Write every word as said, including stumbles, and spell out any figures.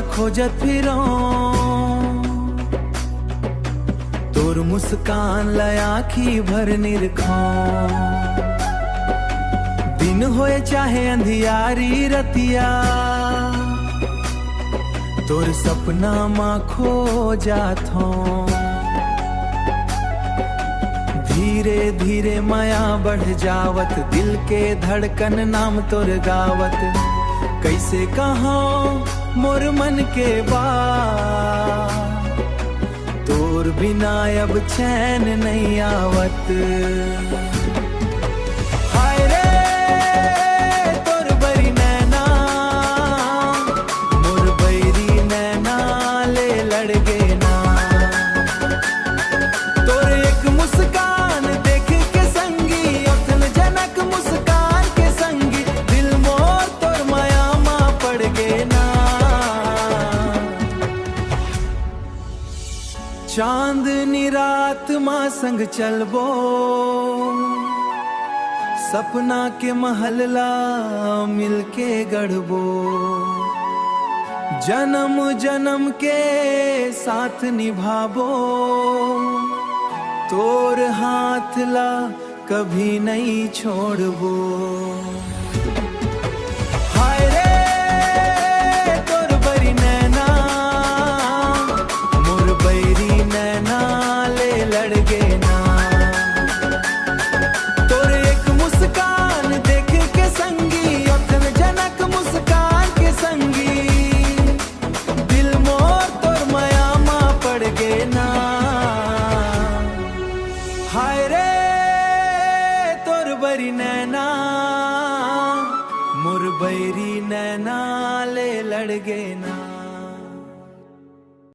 खोजत फिरौं, तोर मुस्कान ल आँखी भर निरखौं। दिन होए चाहे अंधियारी रतिया, तोर सपना म खो जाथौं। धीरे धीरे मया बढ़ जावत, दिल के धड़कन नाम तोर गावत। कइसे कहौं मोर मन के बात, तोर बिना अब चैन नइ आवत। हाय रे तोर बरी नैना, मोर बैरी नैना ले लड़ गे ना। तोर एक मुस्कान देख के संगी, अखन जनक मुस्कान के संगी, दिल मोर तोर मया मा पड़ गे ना। चांदनी रात मा संग चलबो, सपना के महल ला मिलके गढ़बो। जन्म जन्म के साथ निभाबो, तोर हाथ ला कभी नइ छोड़बो। हाय रे तोर बरी नैना, मोर बैरी नैना ले लड़ गे ना। तोर एक मुस्कान देख के संगी, अखन जनक मुस्कान के संगी, दिल मोर तोर मया मा पड़ गे ना। हाय रे तोर बरी नैना, मोर बैरी नैना ले लड़ गे ना।